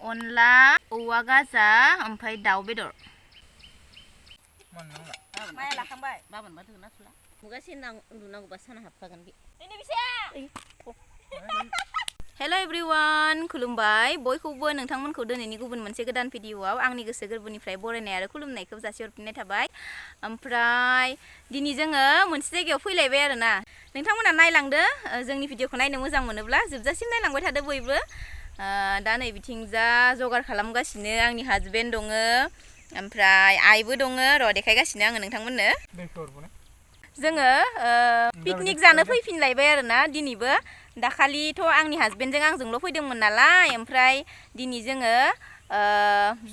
अनला औवा गाजा ओमफ्राय दाउ बेदर माया लाखांबाय बाबान मा दोना थुला मुगासिनो उन्दुनांगौबा साना हाबखागोन बे हेल' एभ्रिवान खुलुमबाय बयखौबो नोंथांमोनखौ दिनैनि गुबुन मोनसे गोदान भिडिअआव आंनि गोसो गोरबोनिफ्राय बरायनाय आरो खुलुमनायखौ जासिहरफिननाय थाबाय। ओमफ्राय दिनै जोङो मोनसे जायगायाव फैलायबाय आरोना नोंथांमोना नायलांदो जोंनि भिडिअखौ नायनो मोजां मोनोब्ला जोबजासिम नायलांबाय थादो बयबो। दा नै बिथिंजा जगार खालामगासिनो आंनि हाजबेन्ड दङ ओमफ्राय आइबो दङ र' देखायगासिनो आङो नोंथांमोननो। जोङो पिकनिक जानो फैफिनलायबाय आरोना दिनैबो दाखालिथ' आंनि हाजबेन्डजों आंजोंल' फैदोंमोन नालाय ओमफ्राय दिनै जोङो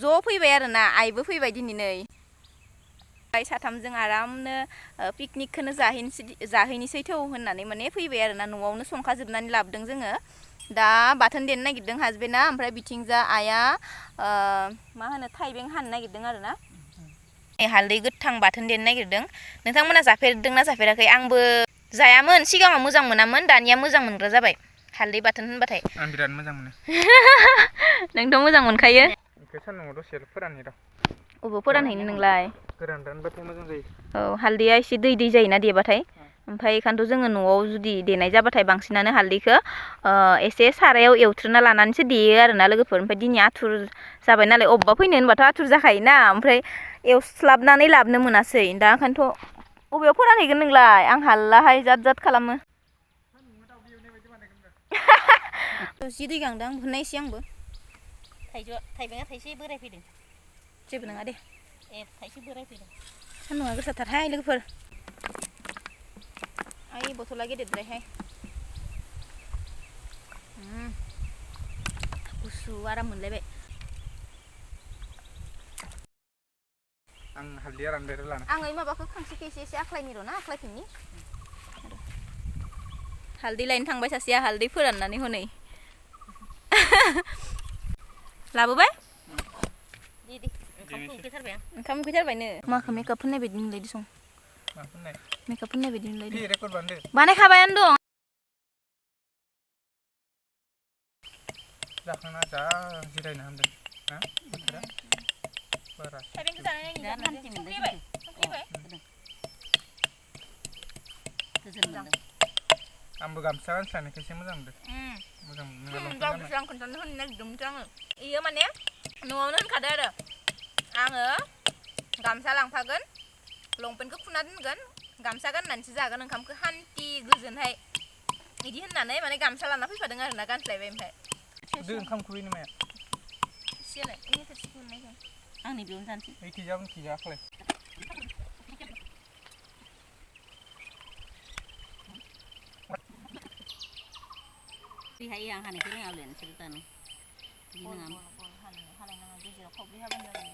ज' फैबाय आरोना आइबो फैबाय दिनै साथामजों आरामनो पिकनिकखौनो जाहैनोसै थौ होननानै माने फैबाय आरोना न'आवनो संखाजोबनानै लाबोदों जोङो। दा बाथोन देनो नागिरदों हाजबेन्डआ ओमफ्राय बिथिंजा आइया मा होनो थाइबें हानो नागिरदों आरोना हालदै गोथां बाथोन देनो नागिरदों। नोंथांमोना जाफेरदोंना जाफेराखै? आंबो जायामोन सिगाङाव मोजां मोनामोन दानिया मोजां मोनग्रा जाबाय हालदै बाथोन होनबाथाय। आं बिराद मोजां मोनो। नोंथ' मोजां मोनखायो? बेखौ सान्दुंआव दसे फोराननि र'। अबाव फोरानहैनो नोंलाय? गोरान रानबाथाय मोजां जायो। औ हालदैया एसे दै जायोना देबाथाय ओमफ्राय बेखायनोथ' जोङो न'आव जुदि देनाय जाबाथाय बांसिनानो हालदैखौ एसे सारायाव एवथ्रोना लानानैसो देयो आरोना लोगोफोर। ओमफ्राय दिनै आथुर जाबाय नालाय अबेबा फैनो होनबाथ' आथुर जाखायोना ओमफ्राय एवस्लाबनानै लाबोनो मोनासै दा ओंखायनोथ' बबेयाव फोरानहैगोन नोंलाय? आं हालाहाय जाद खालामो। जि दै गांदों होननायसै आंबो थाइबेंआ थाइसे बोराय फैदों जेबो नङा दे थाइसे बोराय फैदों। सान्दुंआ गोसाथारहाय लोगोफोर ओइ बथला गेदेरद्रायहाय गुसु आराम मोनलायबाय। आं हालदैया रानबाय र' लाना आं ओइ माबाखौ खांसिखौ एसे आख्लायनि र' ना आख्लायफिननि हालदै लायनो थांबाय सासेया हालदै फोराननानै हनै लाबोबाय ओंखाम उखैथारबायनो माखौ मेकआप फोननाय बायदि नुलायदों सं मेकआप फोननाय बायदि नुलायदों बानायखाबायानो दं। जाखांना जा जिरायनो हामदों ना बोथोरा बारा आंबो गामसा गानस्लायनायखायसो मोजां मोनदों। आं खोन्थानो होनो नागिरदोंमोन आङो इयो माने न'आवनो होनखादो आरो आङो गामसा लांफागोन लंपेन्टखौ खुना दोनगोन गामसा गाननानैसो जागोन ओंखामखौ हान्थि गोजोनहाय बिदि होननानै माने गामसा लाना फैफादों आरोना गानस्लायबाय ओमफ्राय ओंखामखौ हैनो माया एसेलाय इनि थोरसिखौ मोननायजों आंनि बेयावनो जानोसै खिजा आखलाय बेहाय आं हानायखौ रोङाब्ला नोंसोर दानो बिदि नङा हानाय नङा गेजेराव खावब्रै हाबानो जागोन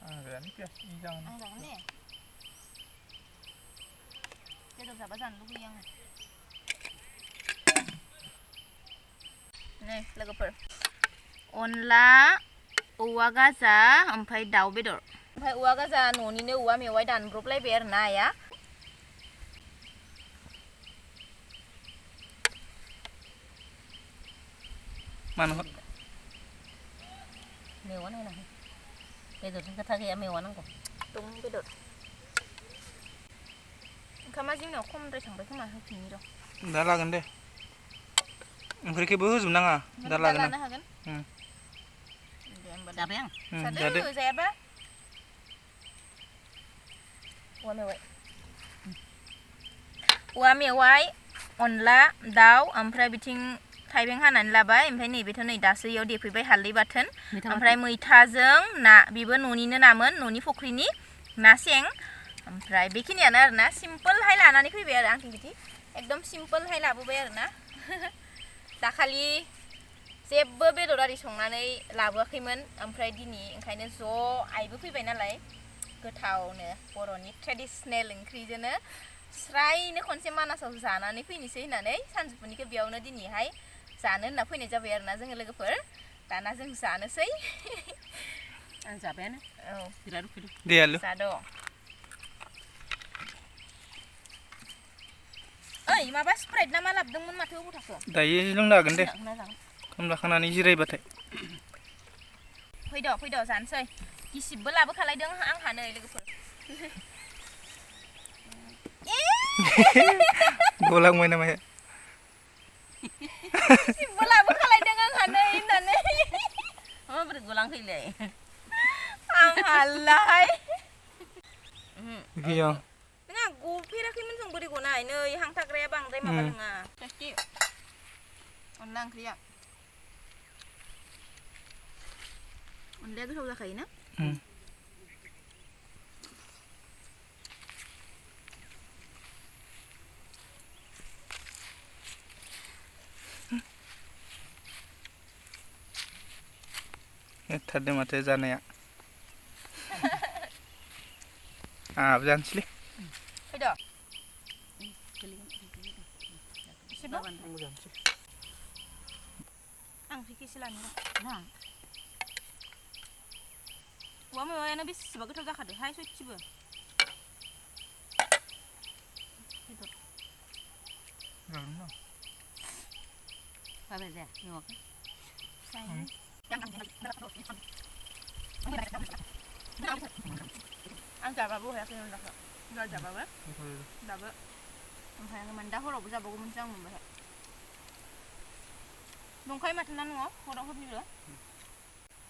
आं जायानो पियास जागोन आं जागोन दे बेदर जाबा जानो लुगैयो आङो। नै लोगोफोर अनला औवा गाजा ओमफ्राय दाउ बेदर ओमफ्राय औवा गाजा न'निनो औवा मेवाइ दानब्रबलायबाय आरोना आइया मानो मेवा नायनांगौ बेदरजों खोथा गैया मेवा नांगौ दं बेदर ओंखामा जोंनाव खमद्राय थांबाय खोमा होफिननि र' दा लागोन दे ओंख्रिखौबो होजोबनाङा दा लागोन लानो हागोन दे होमबा जाबाय आं जादो जायाबा औवा मेवाइ अनला दाउ ओमफ्राय बिथिं थाइबें हानानै लाबाय ओमफ्राय नैबेथ' नै दासो इयाव देफैबाय हालदै बाथोन ओमफ्राय मैथाजों ना बेबो न'निनो नामोन न'नि फुख्रिनि ना सें ओमफ्राय बेखिनियानो आरोना सिम्पोलहाय लानानै फैबाय आरो आंथिं बिदि एकदम सिम्पोलहाय लाबोबाय आरोना दाखालि जेबो बेदर आरि संनानै लाबोआखैमोन ओमफ्राय दिनै ओंखायनो ज' आइबो फैबाय नालाय गोथावनो बर'नि ट्रेडिसनेल ओंख्रिजोंनो स्रायनो खनसे मानासाव जानानै फैनोसै होननानै सानजौफुनिखौ बेयावनो दिनैहाय जानो होनना फैनाय जाबाय आरोना जोङो लोगोफोर दाना जों जानोसै आं जाबायानो औ बिराद उखैदों दे आलु जाद' ओइ माबा स्प्राइट ना मा लाबोदोंमोन माथो अबाव थाखो दायो लोंनो हागोन दे ओंखाम जाखांनानै जिरायबाथाय फैद' जानोसै गिसिबबो लाबोखालायदों आंहा नै लोगोफोर गलांबाय नामा गिसिबबो लाबोखालायदों आंहा नै होननानै माबोरै गलांखैलाय आंहालाय गैया नङा गफेराखैमोन जों बोरै गनाय नै हांथाग्राया बांद्राय माबा नङा टेस्टि अनला ओंख्रिया अनलाया गोथाव जाखायोना थारदों माथो जानाया आहाबो जानोसैलै फैद' एसेबां आंबो जानोसै आं ओंख्रिखौ एसे लानो औवा मेवायानो बेसेबा गोथाव जाखादोहाय सयथिबो बाबाय जाया मेवाखै आं जाबाबो हायाखै अनलाखौ दहाय जाबाबो दाबो ओमफ्राय दा हरावबो जाबावगौमोनसो आं मोनबाय दंखायो माथो ना न'आव हराव हरनिबो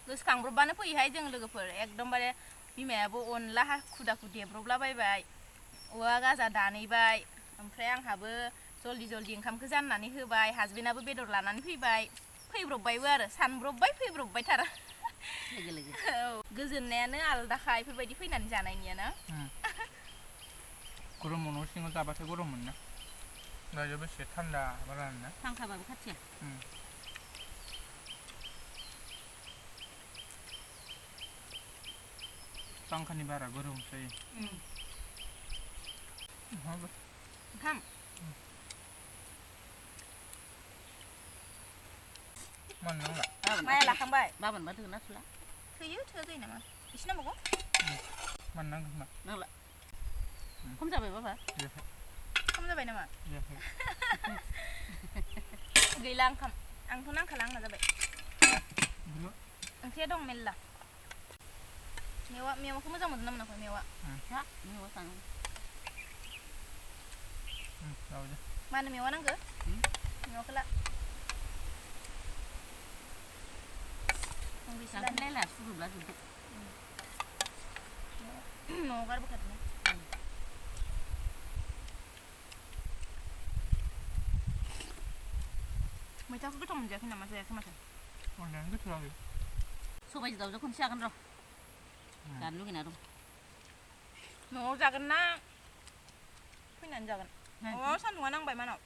गोसोखांब्रबबानो फैयोहाय जों लोगोफोर एकदमबारे बिमायाबो अनला हाखु दाखु देब्रबलाबायबाय औवा गाजा दानैबाय ओमफ्राय आंहाबो जल्दि ओंखामखौ जाननानै होबाय हासबेन्डआबो बेदर लानानै फैब्रबबायबो आरो सानब्रबबाय फैब्रबबायथार लोगो औ गोजोननायानो आलदाखा बेफोरबायदि फैनानै जानायनिया ना गरमाव न' सिङाव जाबाथाय गरम मोनो दायो बेसे थान्दा बारा ना फांखाबाबो खाथिया फांखानि बारा गरमसो जायो ओंखाम मानो नांला माया लाखांबाय बाबानबा थोगोन ना थोला थोयो थोआ जायो नामा एसे नांबावगौ मानो नांगोन मा नांला खम जाबाय बाबा खम जाबाय नामा गैला ओंखाम आंथ' नांखाला आंना जाबाय ओंख्रिया दं मेल्ला मेवाखौ मोजां मोनो ना मोनाखै मेवा मेवा जानो मानो मेवा नांगौ मेवाखौ ला लांफैलायला सुरुब्ला जुदि न'आव गारबोखादों मैथाखौ गोथाव मोनजायाखै नामा जायाखै माथो अनलायानो गोथाव जायो सबायजों दाउजों खनसे जागोन र' जानो लुगैना दं न'आव जागोन ना फैनानै जागोन न'आव सान्दुंआ नांबाय मानाव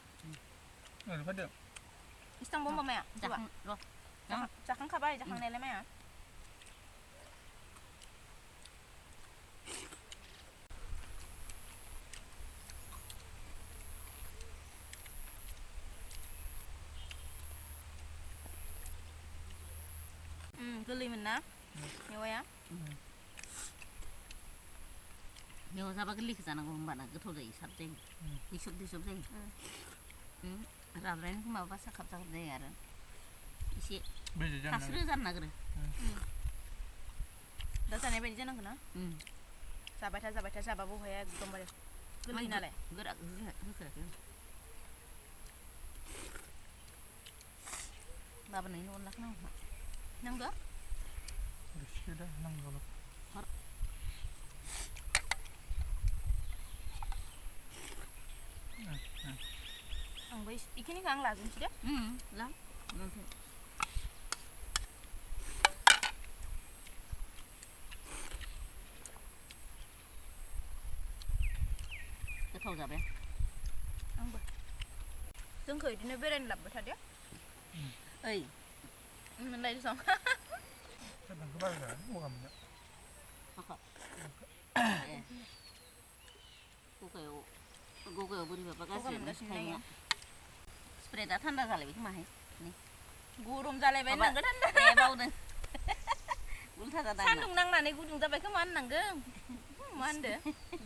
ओरै फैदो इस्तांबो होमबा माया र' जाखांखाबाय जाखांनायालाय माया गोरलैमोन ना मेवाया मेवा जाबा गोरलैखौ जानांगौ होमबाना गोथाव जायो साद जायो दैसब जायो राद्रायनायखौ माबा साखाब जायो आरो एसे खास्रो जानो नागिरो दा जानाय बायदि जानांगौ ना जाबाय था जाबाबो हाया एकदमबारे गोरलै नालाय गोरा होखायाखै लाबोनायनि अनलाखौ नांगौ आंबो बेखिनिखौ आं लाजोबनोसै दे ला गोथाव जाबाय आंबो जोंखौ बिदिनो बेरायनो लाबोबाय थादो ओइ मोनलायदो सं गगायाव बोरैबाबा गाज्रि मोनगासिनो स्प्रेडआ थान्दा जालायबाय खोमाहाय गरम जालायबाय होननांगौ थान्दा बावदों उल्था जादों सान्दुं नांनानै गुदुं जाबाय खोमा होननांगौ मा होनदो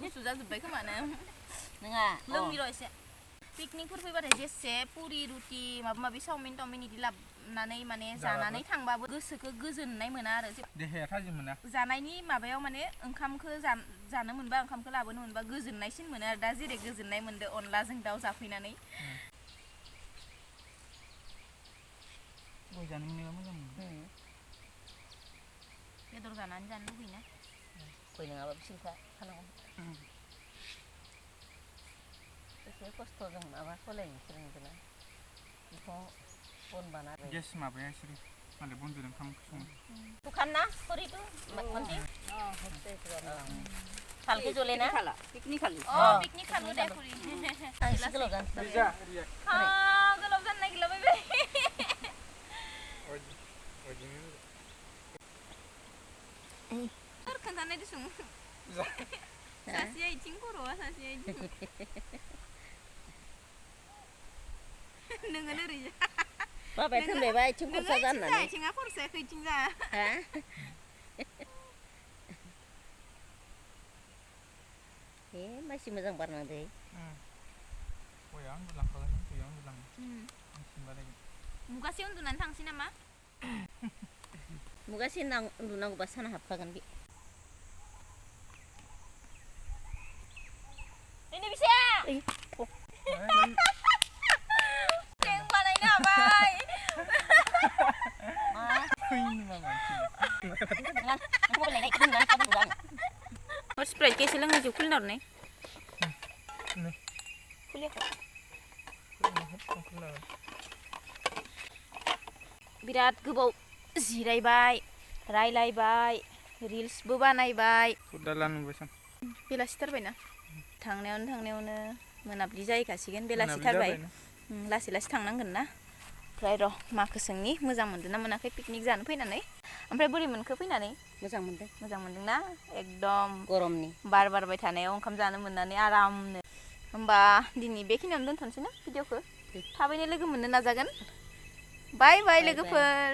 गुसु जाजोब्बाय खोमानो नङा लोंनि र' एसे पिकनिकफोर फैबाथाय जेसे पुरि रुटि माबा माबि चावमिन टावमिन बिदि जानानै माने जानानै थांबाबो गोसोखौ गोजोननाय मोना आरो देहाया थाजिम मोना जानायनि माबायाव माने ओंखामखौ जानो मोनबा ओंखामखौ लाबोनो मोनबा गोजोननायसिन मोनो आरो दा जेरै गोजोननाय मोनदो अनलाजों दाउ जाफैनानै गय जानो मोननाया मोजां मोनो बेदर जानानै जानो लुगैना गय नङाबा बिसिंखा खानांगौ एसे खस्थ' जों माबा सलायनो रोंदोंना बेखौ बन बानाय गेस माबाया इसोरो मालाय बनजों ओंखाम सङो दुखान ना खरिखौ खनसे खालखौ जले ना पिकनिक खालि पिकनिक खालु दे खुरि एसे गोलाव जानो गोलाव जानो नागिरलाबायबाय खोन्थानाय दिसुं सासेया इथिं खर'आ सासेया इथिं नोङो ओरैजा बाबाय थोनलायबाय आथिं खरसा जानानै आथिङा खरसाया खैथिं जा ए मानसि मोजां बारनांदो गया उन्दुलांखागोन गया उन्दुलाङो बांसिन बारायगोन मुगासे उन्दुनानै थांसै नामा मुगासे उन्दुनांगौबा सान हाबखागोन बे ini bisa yang balaynya bay harus spray kayak silang aja kuliner nih kuliah birat gobaw जिरायबाय रायलायबाय रिल्सबो बानायबाय उदाला नुबायसन बेलासिथारबायना थांनायावनो मोनाब्लि जाहैखासिगोन बेलासिथारबाय लासै लासै थांनांगोन ना ओमफ्राय र' माखो सोंनि मोजां मोनदों ना मोनाखै पिकनिक जानो फैनानै ओमफ्राय बोरै मोनखो फैनानै मोजां मोनदों ना एकदम गरमनि बार बारबाय थानायाव ओंखाम जानो मोननानै आरामनो होमबा दिनै बेखिनियावनो दोनथ'नोसै ना भिडिअखौ थाबैनो लोगो मोननो नाजागोन बाय बाय लोगोफोर